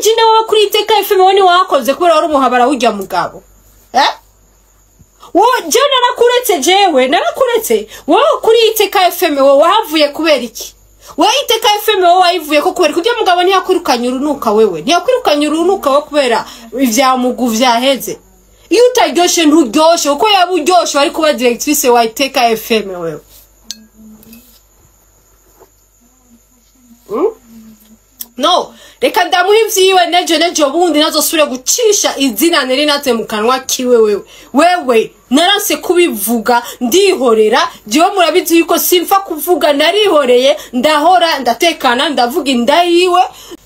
Jina wowe kuri Iteka FM wowe wakoze kubera wari umuhabara w'urya mugabo. Wowe jewe narakuretse, jewe narakuretse. Wowe kuri Iteka FM wowe wahavuye kubera iki? Wowe Iteka FM wowe wayivuye ko kubera kurya mugabo ntiyakwirukanye urunuka wewe. Ntiyakwirukanye urunuka wo kubera ivya mugu vyaheze. Iyo utaryoshe nturyoshe, uko yaba uryoshe wari kuba directrice wa Iteka FM wewe. No, reka ndamuha ivyiwe nejo bundi nazosubire gucisha izina nari natse mu kanwa kiwe wewe. Wewe naranse kubivuga ndihorera, jewe murabizi yuko simfa kuvuga, narihoreye ndahora ndatekana ndavuga inda yiwe.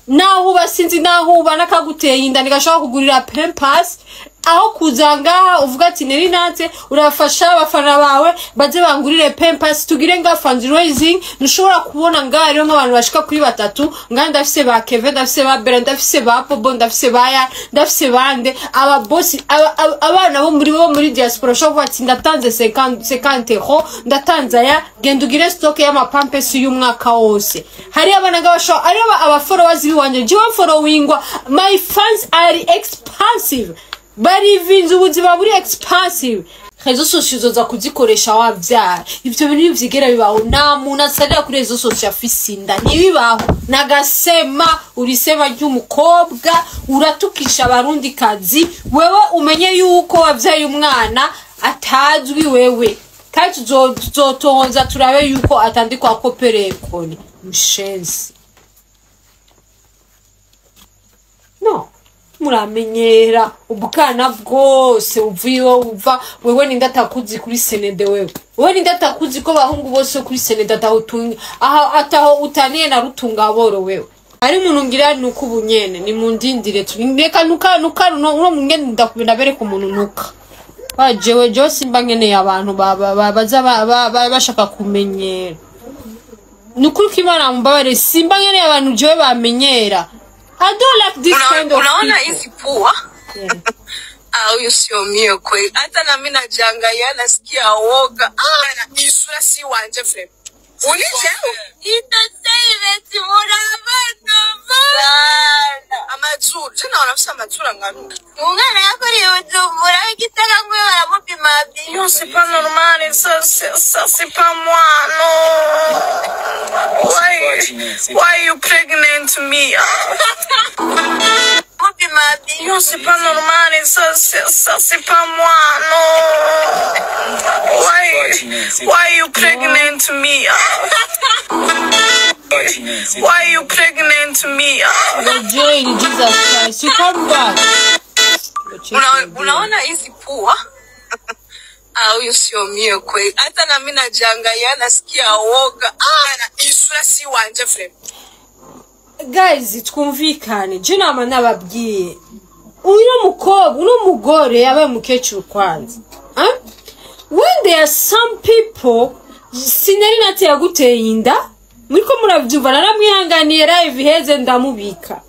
Naho uba sinzi naho uba nakaguteye inda nigashaka kugurira Pampers, aho kuza ngaha uvuga ati nari natse urafasha abafana bawe baze bangurire Pampers tugire nga fundraising. Ntushobora kubona ngaha rero nk'abantu bashika kuri batatu, ngaha ndafise ba Kevin, ndafise ba Bella, ndafise ba Bobo, ndafise ba Ya, ndafise bande aba boss, abana bo muri diaspora ushobora kuvuga ati ndatanze 50 euro, ndatanze aya, genda ugire stock y'ama Pampers y'umwaka wose. Hari abana ngabasho ari aba followers biwanje, jewe followingwa, my fans are expensive, barivinze ubuzima buri expensive. Réseaux sociaux uzoza kuzikoresha wavyara, ivyo bintu ntivyigera bibaho. Nta muntu asalira kuri réseaux sociaux afise inda, ntibibaho. Nagasema urisema ry'umukobwa uratukisha abarundi kazi. Wewe umenye yuko wavyaye umwana atazwi wewe, kandi tuzotonza turabe yuko atandikwa koperekoni mushenzi. No muramenyera ubwana bwose uvuye uva. Wewe ninde atakuzi kuri senede? Wewe ninde atakuzi ko bahungu bose kuri senede ataho utunga aha ataho utaniye na rutunga boro? Wewe ari umuntu ngira nuko ubunyene ni mundindire reka nuka nuka no mungene ndakubenda bereka umuntu nuka ba jewe jewe simba nkeneye abantu baza bashaka kumenyera. Nukuri ko Imana mubabare, simba nkeneye abantu jewe bamenyera. I don't like this kind of Unaona people. Hizi pua. Yeah. Ah, huyu sio mie kweli. Hata na mimi najiangalia nasikia woga. Ah, isura si wanje frame. Unije? Entertainment murabana. Sana. Amazuru. Je naona msa amazuru angana. Umwana yakuriye Bujumbura w'igitega ngwe baramupima. Non, c'est pas normal, ça, c'est pas moi, non. Why you pregnant me? Mupima. Non, c'est pas normal, ça, c'est pas moi, non. Why you pregnant me? Why you pregnant me? Joy in Jesus Christ. You come back. Unaona hizi pua? Ah, huyu sio mie kweli. Hata na mimi najiangalia nasikia woga. Ah, isura si wanje frame. Guys, twumvikane. Je nama nababwiye. Uyu mukobwa, uno mugore yabaye umukecuru kwanza. Huh? When there are some people, sinari nati yaguteye inda, muriko muravyumva, naramwihanganiye live iheze ndamubika.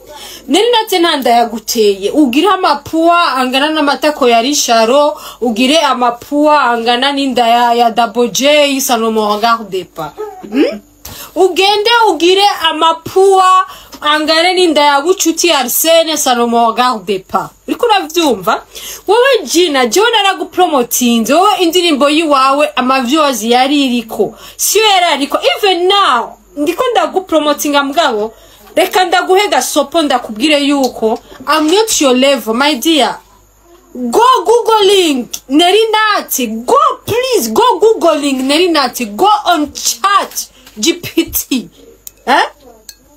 Nari nate nta nda yaguteye, ugire amapua angana n'amatako ya Risharo, ugire amapua angana n'inda ya Double J, ça ne me regarde pas. Ugende ugire amapua angana n'inda ya Bucuti Arsene, ça ne me regarde pas. Uriko uravyumva? Wowe Gina, jewe naragupromotinze, wowe indirimbo yiwawe ama views yari iriko. Siyo yari ariko, even now ndiko ndagupromotinga mugabo reka ndaguhe gasopo ndakubwire yuko I'm not your level, my dear. Go googling Nelly Nat. Go, please go googling Nelly Nat. Go on Chat GPT, eh?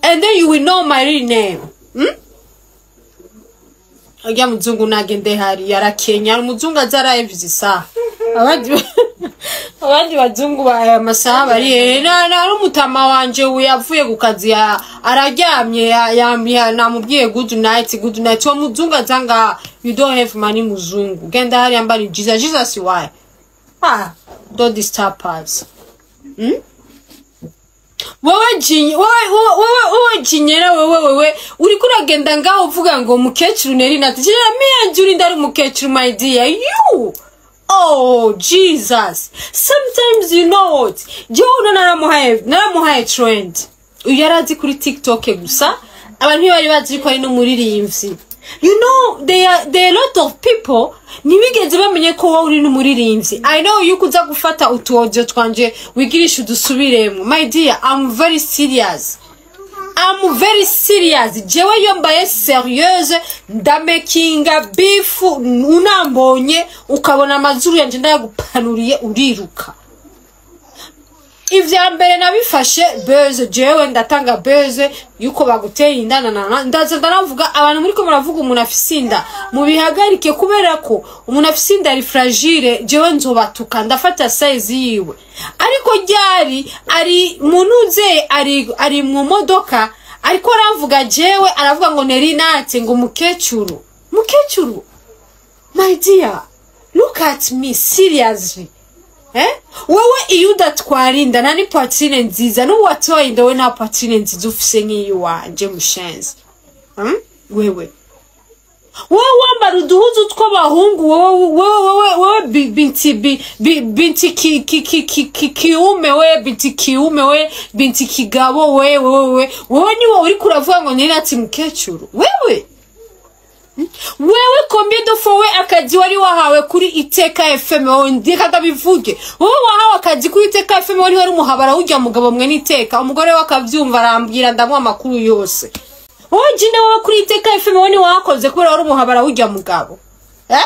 And then you will know my real name, Ujya muzungu nagende hari yarakenya umuzungu aza arayivuze isaha, abandi bazungu ba aya masaha bari hehe? Na n'umutama wanje ubu yavuye ku kazi araryamye namubwiye good night, good night. Uwo muzungu aza ngaha, you don't have money muzungu, genda hariya mbari Jesus, Jesus why? Ah, don't disturb us. Wowe jinye wowe jinyera wewe uriko uragenda ngaho uvuga ngo mukecuru Nelly Nat jinyera miyanjuri ndari umukecuru, my dear, you. Oh Jesus, sometimes, you know what, jewe uno naramuhaye trend. Uyu yarazi kuri TikTok gusa. Abantu ntibari bazi ko ari n'umuririmbyi. You know, there are a lot of people ntibigeze bamenye ko wowe uri n'umuririmbyi. I know yuko uza gufata utu audio twanje wigirisha udusubiremo. My dear, I'm very serious. I'm very serious. Jewe iyo mbaye sérieuse, ndamakinga beef. Unambonye ukabona amazuru yanje ndayagupanuriye, uriruka. Ivya mbere nabifashe buzz. Jewe ndatanga buzz yuko baguteye inda na ndaza ndanavuga, abantu muri ko muravuga umuntu afise inda, mubihagarike, kubera ko umuntu afise inda ari fragile. Jewe nzobatuka, ndafata size yiwe, ariko ryari ari munuze ari mu modoka, ariko aravuga jewe, aravuga ngo Nelly Nat, ngo mukecuru, mukecuru. My dear, look at me seriously, eh? Wewe iyo udatwara inda nta ni poitrine nziza. N'ubu watoye inda, we nta poitrine nziza ufise nk'iyiwanje, mushenzi. Wewe wowe wambara uduhuzu tw'abahungu. Wewe binti binti ki ki ki ki ki kiume, we binti kiume, we binti kigabo, wewe wewe niwe uriko uravuga ngo Nelly ati mukecuru. Wewe, wewe, combien de fois we akazi wari wahawe kuri Iteka FM, wowe ndeka ndabivuge, wowe wahawe akazi kuri Iteka FM, wari umuhabara w'urya mugabo mwe n'iteka, umugore we akavyumva, arambwira, ndamuha amakuru yose. Wowe jine, wowe kuri Iteka FM, wowe ni wakoze kubera wari umuhabara w'urya mugabo, eh?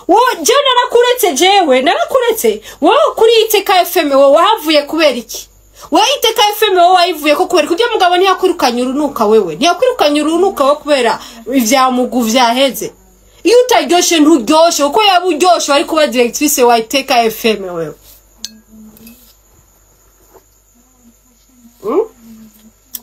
Wowe, jewe narakuretse, jewe narakuretse. Wowe kuri Iteka FM, wowe wahavuye kubera iki? Wowe Iteka FM, wowe wayivuye ko kubera kurya mugabo ntiyakwirukanye urunuka? Wewe ntiyakwirukanye urunuka wo kubera ivya mugu vyaheze. Iyo utaryoshe nturyoshe, kuko yaba uryoshe wari kuba directrice wa Iteka FM wewe.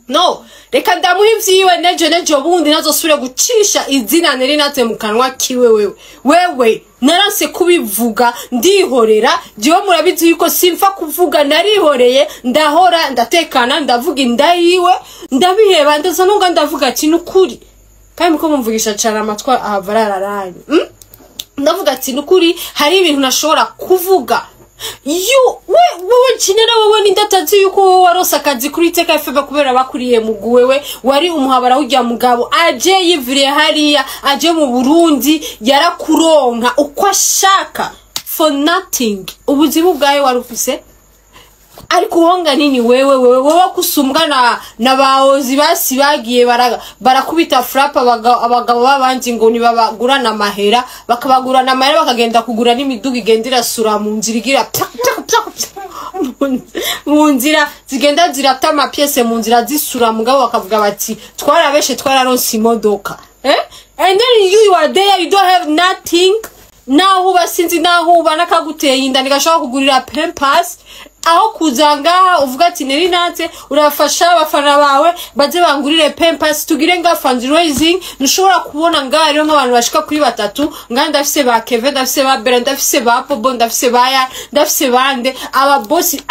No, reka ndamuha ivyiwe. Nejo bundi nazosubire gucisha izina Nelly Nat mu kanwa kiwe. Wewe naranse kubivuga, ndihorera. Jewe murabizi yuko simfa kuvuga, narihoreye, ndahora, ndatekana, ndavuga inda yiwe ndabiheba, ndaza nunga ndavuga ati nukuri kandi muko mumvugisha cane amatwi ahava arararanye. Ndavuga ati nukuri hari ibintu nashobora kuvuga. You, we wewe kinera, wewe nindatazi yuko wowe warose akazi kuri Iteka FM kubera bakuriye mugu. Wewe wari umuhabara w'urya mugabo, aje yiviriye hariya, aje mu Burundi, yarakuronka uko ashaka for nothing. Ubuzima bwawe wari ufise ariko uhonga nini? Wewe kusumbwa na baozi basi bagiye barakubita frappe abagabo babandi ngo nibabagurana amahera, bakabagurana amahera, bakagenda kugura n'imiduga igenda irasura mu nzira, igira pya pya pya pya mu nzira, zigenda zirata amapièces mu nzira zisura, mugabo bakavuga bati twarabeshe, twararonse imodoka, eh? And then you are there, you don't have nothing. Naho uba, sinzi naho uba, nakaguteye inda ntigashobora kugurira Pampers. Aho kuza ngaha uvuga ati Nelly Nat, urafasha abafana bawe baze bangurire Pampers, tugire nga fundraising. Ntushobora kubona ngaha rero nk'abantu bashika kuri batatu ngaha. Ndafise ba Kevin, ndafise ba Bera, ndafise ba Pobo, ndafise ba Ya, ndafise bande ababosi,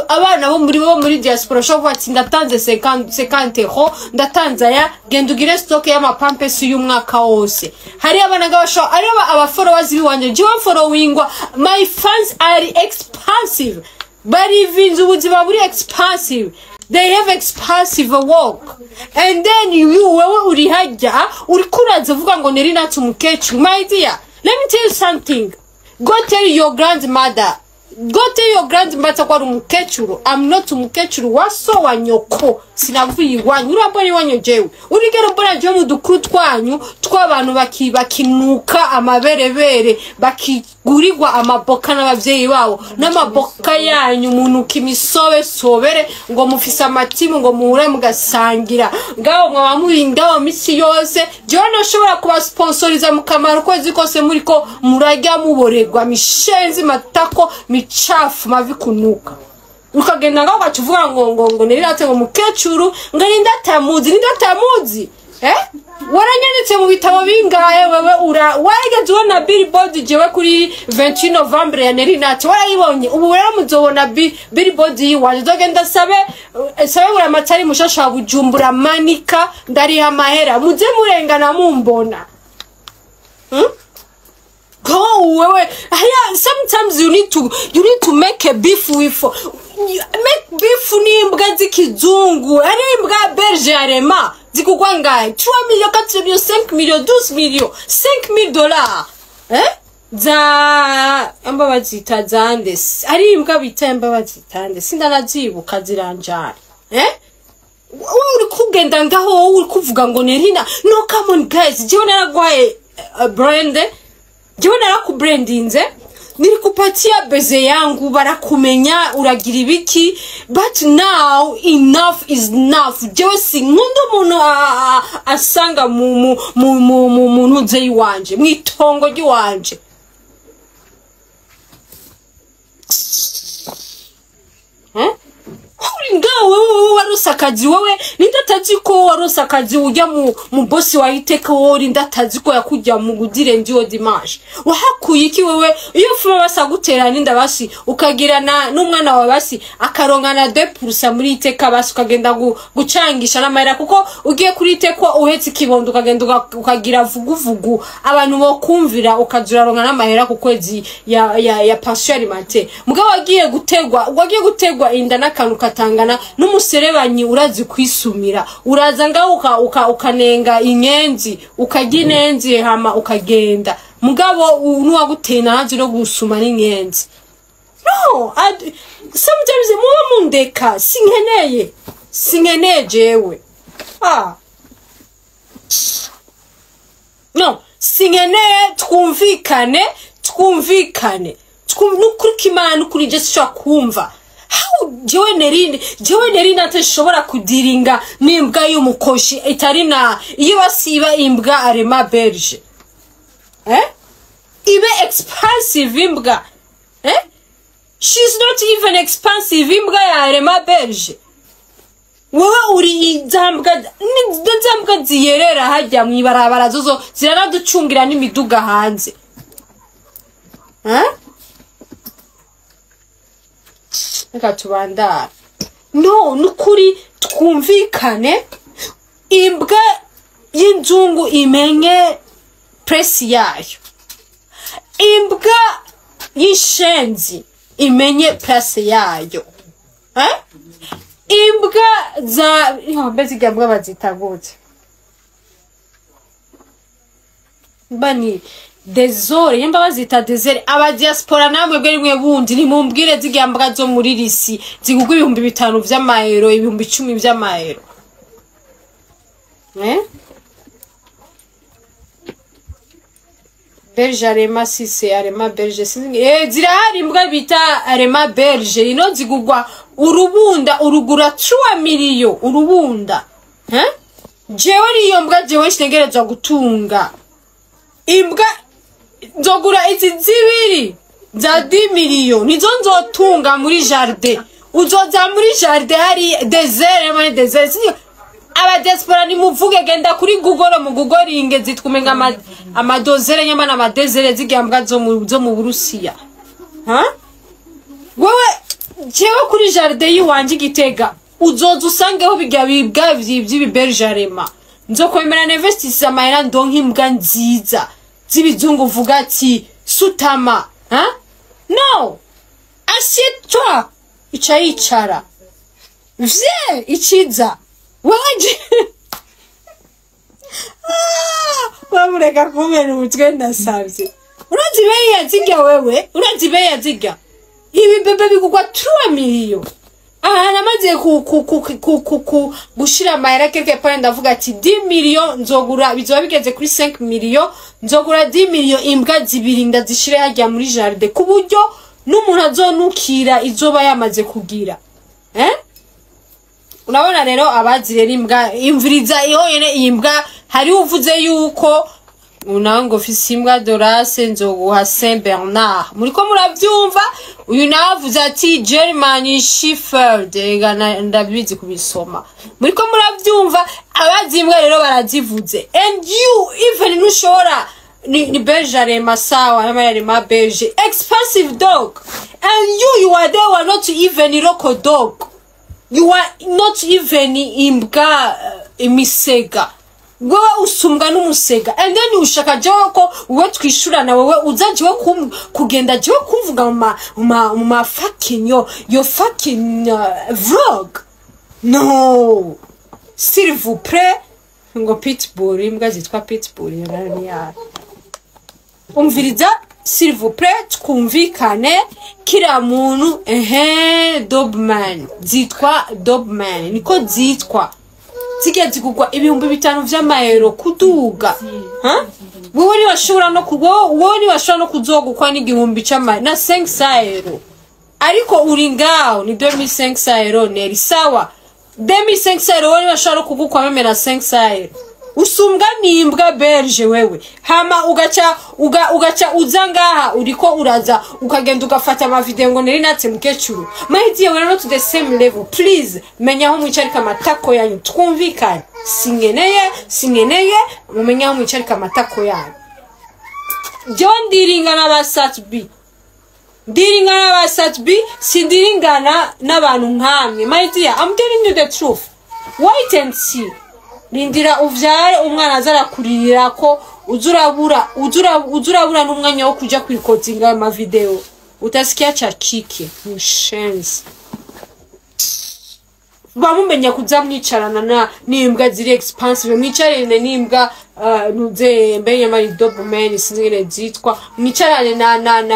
abana bo muri diaspora. Ushobora kuvuga ati ndatanze 50 €50, ndatanze aya, genda ugire stock y'amapampers y'umwaka wose. Hari abana ngabasho, ari aba followers biwanje. Jewe followingwa, my fans are expensive, barivinze ubuzima buri expensive, they have expensive work. And then you, wewe uri hajya uriko uraza uvuga ngo Nelly Nat umukecuru. My dear, let me tell you something. Go tell your grandmother, go tell your grandmother ko ari umukecuru. I'm not umukecuru wa so wa nyoko. Sinavuye iwanyu. Urambona iwanyu jewe? Urigera mbona jewe mu dukuru twanyu tw'abantu bakinuka amaberebere, bakigurirwa amaboka n'abavyeyi babo, n'amaboka yanyu munuka imisobe sobere, ngo mufise amatimu, ngo muhure mugasangira ngaho, mwaba muri ngaho misi yose. Jewe nashobora kubasponsoriza mukamara ukwezi kose muriko murarya muborerwa, mishenzi, matako michafu, mavi kunuka. Ukagenda ngaho ugaca uvuga ngo Nelly Nat ngo mukecuru, ngo nindatamuzi, nindatamuzi, eh? Waranyanditse mu bitabo bingahe wewe? Ura warigeze ubona billboard jewe kuri 28 Novembre ya Nelly Nat? Warayibonye? Ubu rero muzobona billboard yiwanje. Nzogenda sabe buri amatari mushasha wa Bujumbura, manika, ndariha amahera, muze murengana mumbona, Go wewe haya. Sometimes you need to make a beef with, make beef n'imbwa z'ikizungu, ari imbwa berger allemand. Zigugwa ngahe? 3 millions, 4 millions, 5 millions, 12 millions, 5000 dollars. Eh? Za amba bazita zande. Ari imbwa bita amba bazita nde. Sindanazibuka ziranjara. Eh? Wowe uri kugenda ngaho, wowe uri kuvuga ngo Nerina. No, come on guys, jewe naragwaye brand, jewe narakubrandinze, nilikupatia beze yangu, barakumenya, uragira ibiki, but now enough is enough. Jewe sinkunda umuntu asanga mu ntuze yiwanje, mwitongo ry'iwanje. Eh? Uri ngaho wewe warose akazi, wewe ninde atazi ko warose akazi ujya mu bosi wa iteka, wowe ninde atazi ko yakujya mu gudire ndiyo dimanche wahakuye iki wewe? Iyo fuma basagutera ninda basi ukagirana n'umwana wawe basi akarongana 2% muri iteka, basi ukagenda gucangisha n'amahera, kuko ugiye kuri iteka uhetse ikibondo ukagenda ukagira vuguvugu abantu bokumvira, ukazuraronka n'amahera ku kwezi ya pension alimentaire. Mugabo wagiye gutegwa inda n'akantu katangana n'umuserebanyi, urazi kwisumira, uraza ngaho ukanenga inyenzi, ukarya inenzi hama ukagenda. Mugabo nuwaguteye ntazi no gusuma n'inyenzi. No, sometimes muba mundeka, sinkeneye jewe. Ah no, sinkeneye. Twumvikane, nukuri kimana, nukuri je sinshobora kumva how jewe Nerine atashobora kudiringa n'imbwa y'umukoshi itari na iyo basiba imbwa arema belge, eh, ibe expensive imbwa, eh, she's not even expensive imbwa ya arema belge. Wowe uri izambwa, ni ziyerera hajya mwibarabara, zozo ziranaducungira n'imiduga hanze, eh. Reka tubandare. No, nukuri twumvikane, imbwa y'inzungu imenye place yayo, imbwa y'ishenzi imenye place yayo, eh? Imbwa za mbe zirya mbwa bazita gute? Bani dezore, yemba bazita dezere. Aba diaspora namwe bwe rimwe bundi nimumbwire zirya mbwa zo muri risi zigugwa 5000 vy'amayero, 10,000 vy'amayero, eh? Belge arema sise arema belge, sinzi, eh, zirahari imbwa bita arema belge. Ino zigugwa urubunda, urugura 3 miliyo urubunda, eh. Jewe niyo mbwa jewe ntegerezwa gutunga, imbwa nzogura izi zibiri za 10 miliyo, nizo nzotunga muri jardin. Uzoza muri jardin hari desert muri desert. Aba diaspora nimuvuge, genda kuri Google mu googlinge, zitwa umenga amadozere nyama na amadezere, zirya mbwa zo mu Burusiya. Ha, wewe, jewe kuri jardin yiwanje igitega uzoza usangeho bijya bibwa vy'ibiberge. Nzokwemera ninvestisa amahera ndonke imbwa nziza z'ibizungu, uvuga ati sutama. Ha, no, assieds-toi, ica yicara vye ikiza wewe. Bamureka kumena umutwe, ndasavye. Urazi beyi yazirya wewe? Urazi beyi yazirya? Ibi bebe bigugwa 3 miliyo. Aha namaze ku gushira amahera quelque part, ndavuga ati 10 million nzogura, bizoba bigeze kuri 5 million, nzogura 10 million imbwa zibiri ndazishire hajya muri jardin, ku buryo n'umuntu azonukira izoba yamaze kugira, eh. Urabona rero abazi rero imbwa, imviriza yonyene iyi mbwa. Hari uvuze yuko unango ufise imbwa Dorase nzoguha Saint Bernard, muriko muravyumva. Uyu nawe avuze ati German Shepherd. Ega ndabizi kubisoma, muriko muravyumva. Abazi imbwa rero barazivuze. And you even ntushobora ni belge arema, sawa, arema belge, expensive dog, and you are there, are not even local dog, you are not even imbwa imisega. Wewe usumbwa n'umusega, and then ushaka jewe ko wewe twishurana, wewe uza jewe kugenda jewe kumvuga mu ma fucking your fucking vlog. No, s'il vous plaît. Ngo pitbull, imbwa zitwa pitbull ni yayo. Umviriza s'il vous plaît, twumvikane. Kira muntu ehe Doberman zitwa Doberman, niko zitwa, zigiye zigugwa 5000 vy'amayero kuduga. Ha, wowe niwashobora no wowe niwashobora no kuzogukwa n'igihumbi c'amayero na 500 euro, ariko uri ngaho ni 2500 euro. Neri sawa, 2500 euro, wowe niwashobora no kugukwa même na 500 euro, usumbwa n'imbwa berge wewe. Hama ugaca ugaca uza ngaha, uriko uraza ukagenda ugafata amavideo ngo nari natse mukecuru. My dear, we're not to the same level. Please menya aho mwicarika amatako yanyu, twumvikane. Sinkeneye mumenye aho mwicarika amatako yanyu. Jewe ndiringana ba Sat-B, ndiringana ba Sat-B, sindiringana n'abantu nkamwe. My dear, I'm telling you the truth. Wait and see. Rindira uvyare umwana azarakuririra ko uzurabura n'umwanya wo kuja kwikotinga ayo mavideo, utasikia cha kike mushenzi. Bamumenya kuza mwicarana na n'imbwa ziri expensive, mwicarane n'imbwa nuze mbe nyamari Doberman, sinzi ngene zitwa, mwicarane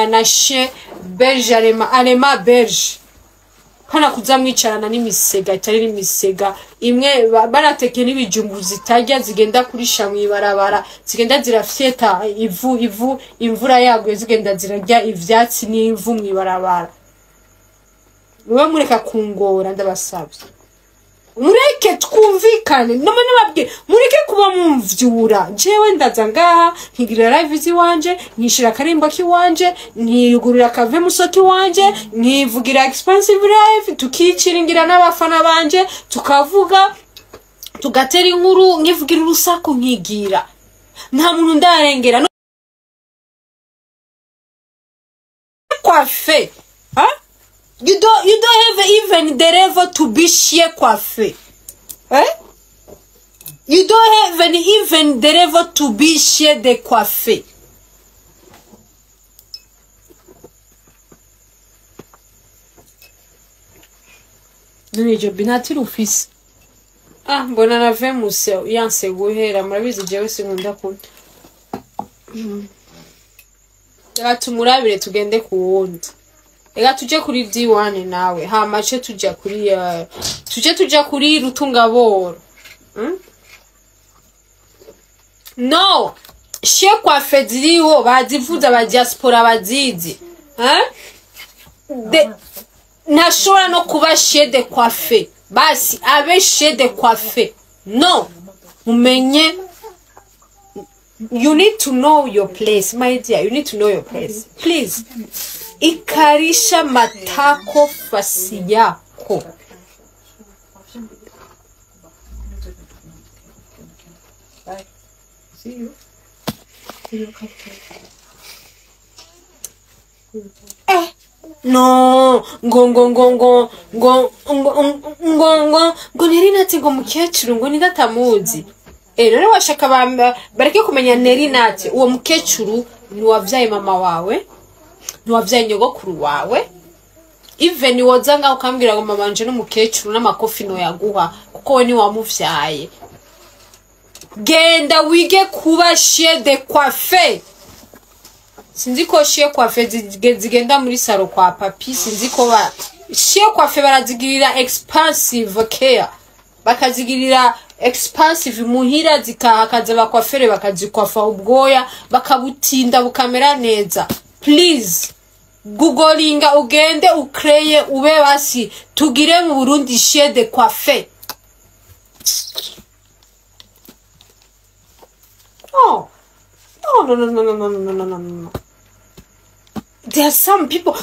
na chien belge, alema belge, hana kuza mwicarana n'imisega itari n'imisega imwe barateke n'ibijumbu zitarya, zigenda kurisha mw'ibarabara, zigenda zirafyeta ivu imvura yaguye, zigenda zirarya ivyatsi n'ivu mw'ibarabara. Mube mureka kungora, ndabasabye mureke twumvikane. Nama nababwiye mureke kuba mumvyura. Jewe ndaza ngaha nkigirira live ziwanje, nkishira akarimbo kiwanje, nkiyugurira akave musoki wanje, nkivugira expensive live, tukikiringira n'abafana banje, tukavuga tugatera inkuru, nkivugira urusaku, nkigira nta muntu ndarengera no coiffé. Hein? You don't have even the level to be chien coiffé. Eh? You don't have even the level to be chien de coiffé. None jo binatira ufise. Ah, mbona nave muse yanse guhera, murabizi jewe sinkunda ku. Reka tumurabire tugende ku wundi. Ega tuje kuri D1 nawe, hama ce tuja kuri tuje tuja kuri Rutungaboro. No, chien coiffé ziriho bazivuza ba diaspora bazizi. Hein? Ntashobora no kuba chien de coiffé. Basi abe chien de coiffé. No, mumenye. You need to know your place, my dear. You need to know your place. Please. Ikarisha matako fasi yako. Bye. See you. See you. No, ngo ngo ngo ngo ngo ngo ngo ngo ngo Neri Nati ngo mukecuru ngo nidatamuzi. Rero washaka bareke kumenya Neri Nati, uwo mukecuru ni wavyaye mama wawe, ni wavyaye nyogokuru wawe. Even wozanga ukambwira ngo mama wanje n'umukecuru n'amakofi no yaguha kuko we ni wamuvyaye. Genda wige kuba chien de coiffé. Sinzi ko chien coiffé zigenda muri saro kwa papi, sinzi ko ba chien coiffé barazigirira expensive care, bakazigirira expensive muhira, zikahakaza bakwafere bakazikwafa ubwoya bakabutinda bukamera neza. Please googlinga ugende ukreye ube basi tugire mu Burundi chien de coiffé. Oh. No, no, no, no, no, no, no, no, no. There are some people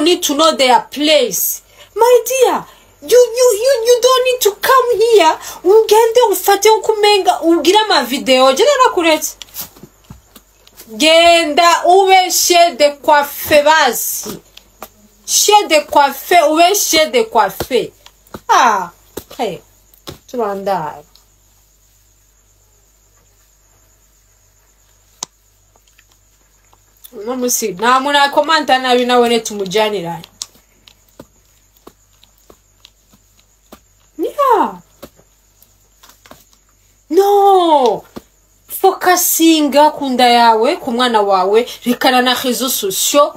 need to know their place. My dear, you don't need to come here. Ugende ufate ukumenga ugira ama video. Je narakuretse. Genda ube chien de coiffé basi. Chien de coiffé, ube chien de coiffé. Ah, hey. Turandai. Uno musi na muna komanta nabi nawene tumujanira. Yeah. No, fokasinga ku nda yawe, ku mwana wawe, rekana na réseaux sociaux.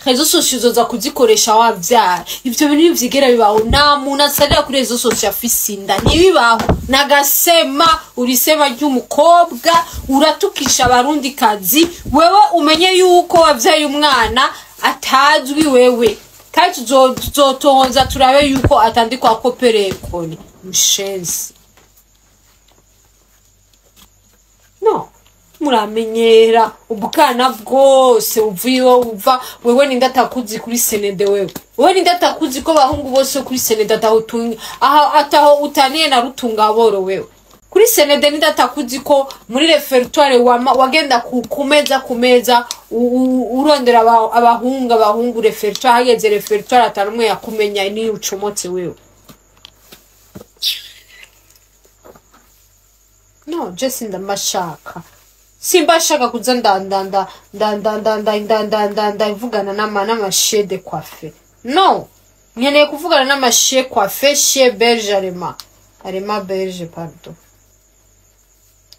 Réseaux sociaux uzoza kuzikoresha wavyara. Ivyo bintu ntivyigera bibaho. Nta muntu asalira kuri réseaux sociaux afise inda, ntibibaho. Nagasema urisema ry'umukobwa, uratukisha abarundi kazi. Wewe umenye yuko wavyaye umwana atazwi wewe, kandi tuzotonza turabe yuko atandikwa koperekoni mushenzi. No, muramenyera ubwana bwose uvuye uva. Wewe ninde atakuzi kuri senede? Wewe ninde atakuzi ko bahungu bose kuri senede ataho utunga, aha ataho utaniye na rutunga boro? Wewe kuri senede ninde atakuzi ko muri réfectoire wagenda ku meza urondera abahungu réfectoire, hageze réfectoire atarumwe yakumenya niyo ucomotse wewe? No, je sindambashaka, simbashaka kuza nda nda nda nda nda nda nda nda nda nda ndavugana n'ama chiens de coiffe. No, nkeneye kuvugana n'ama chien coiffe, chien belge, arema belge, pardon.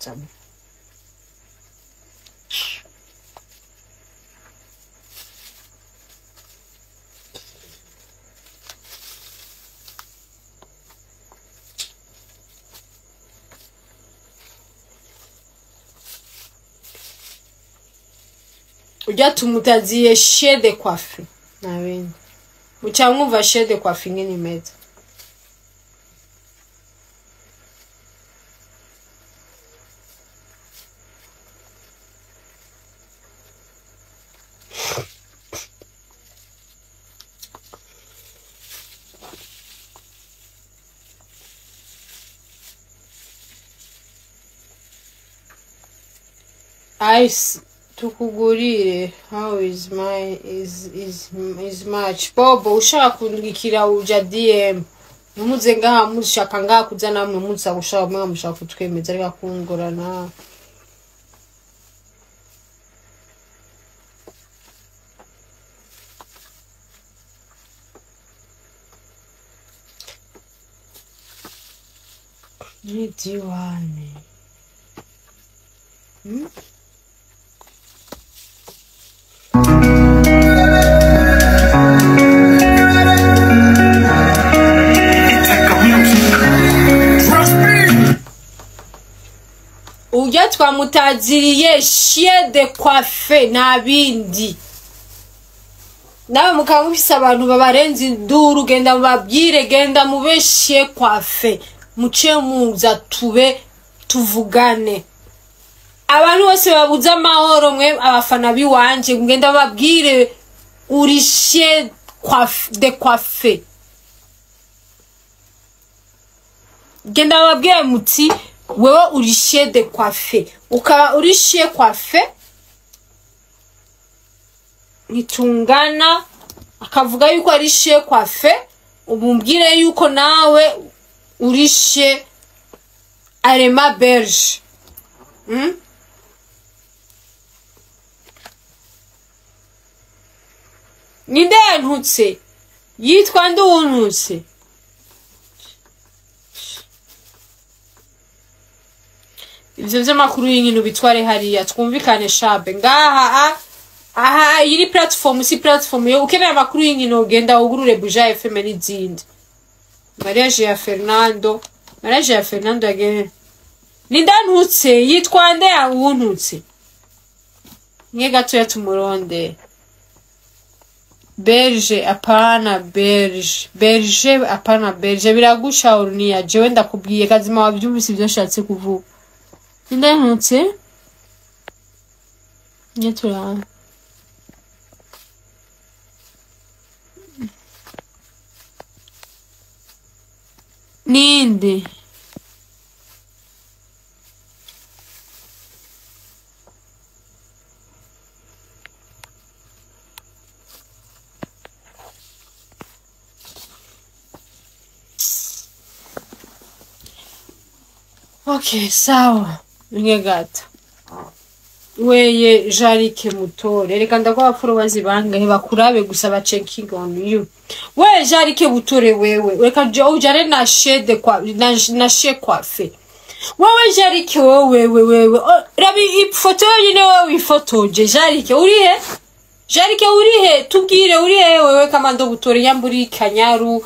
Zama. Ujya tumutaziye chien de coiffe nabindi, muca mwumva chien de coiffe ingene imeze. Ice tukugurire. How is my is much bobo. Ushaka kundikira uja DM, numuze ngaha mushaka ngaha kuza namwe muza gushaka mwe mushaka kutwemeza, ariko kungorana. Ni diwani, Iteka Music. Trust me. Urya twamutaziriye chien de coiffe, nta bindi. Nawe mukaba mufise abantu babarenza induru, genda mubabwire, genda mube chien coiffe, muce muza tube tuvugane. Abantu bose babuze amahoro, mwe abafana biwanje, ngenda babwire uri chien de coiffe. Genda babwire muti wewe uri chien de coiffe, ukaba uri chien coiffe nitungana. Akavuga yuko ari chien coiffe, umubwire yuko nawe uri chien arema belge, Ninde yantutse? Yitwa nde uwuntutse? Ivyo vy'amakuru y'inkino bitware hariya, twumvikane shabe. Ngaha aha iyi ni platform, si platform yo ukeneye amakuru y'inkino, ugenda ugurure Buja FM n'izindi. Mariage ya Fernando, mariage ya Fernando yagene. Ninde antutse? Yitwa nde uwuntutse? Mwe gatoya tumuronde. Belge apana belge, belge apana belge, biragusha uruniya. Jewe ndakubwiye kazima, wavyumvise ivyo nshatse kuvuga. Ninde yantutse? Nye turabana. Ninde? Okay, sawa. Mwe gato. Weye Jarike Mutore, reka ndaguha followers bangahe bakurabe gusa ba checking on you. We Jarike Butore, wewe reka ujane na chien de kwa na chien coiffe. Wewe Jarike, wewe wewe wewe. Oh, rabi ifoto yonyine wewe wifotoje. Jarike, urihe? Jarike, urihe? Tubwire, urihe wewe? Kama ndo butore nyamburi kanyaru.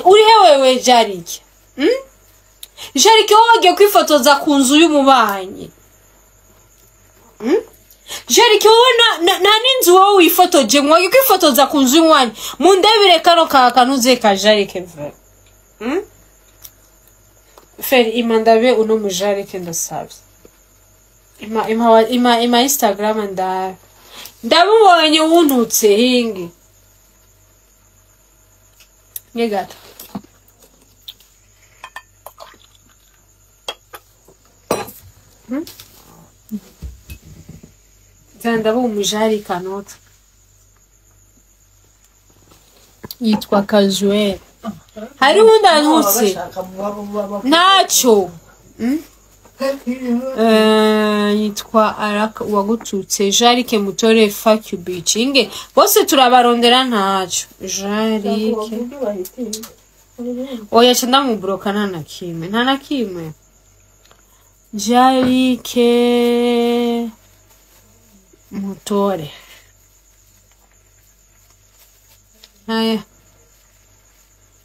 Urihe wewe, Jarike? Hmm? Jarike, wowe wagiye kwifotoza ku nzu y'umubanyi. Hmm? Jarike, wowe nta n'inzu wowe wifotoje, mwagiye kwifotoza ku nzu y'umubanyi. Mundebire kano ka kanuze ka Jarike ve. Hmm? Feri, ima ndabe uno mujarike, ndasabye. Ima ima ima ima Instagram ndabe. Ndamubonye wuntutse hingi. Ngegato. Hmm? Ndaba umujarike anota. Yitwa Kazuel. Hari uwundi antutse. Ntacyo. Hmm? Yitwa Araka uwagututse. Jarike Mutore, fuck you bitch. Inge bose turabarondera, ntacyo. Jarike. Oya, ca ndamubroka, nta na kimwe. Nta na kimwe. Jarike Mutore. Haya.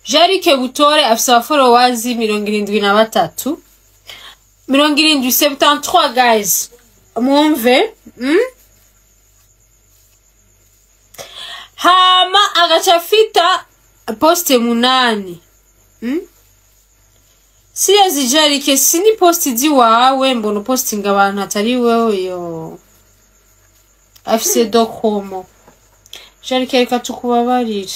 Jarike Butore afise abafollowers 73. 70, 73, guys. Mwumve. Hama agaca afita poste 8. Siyazi Jarike, sini post ziwawe, mbona postinga abantu atari wewe yo. Afise dokomo. Jarike, reka tukubabarire.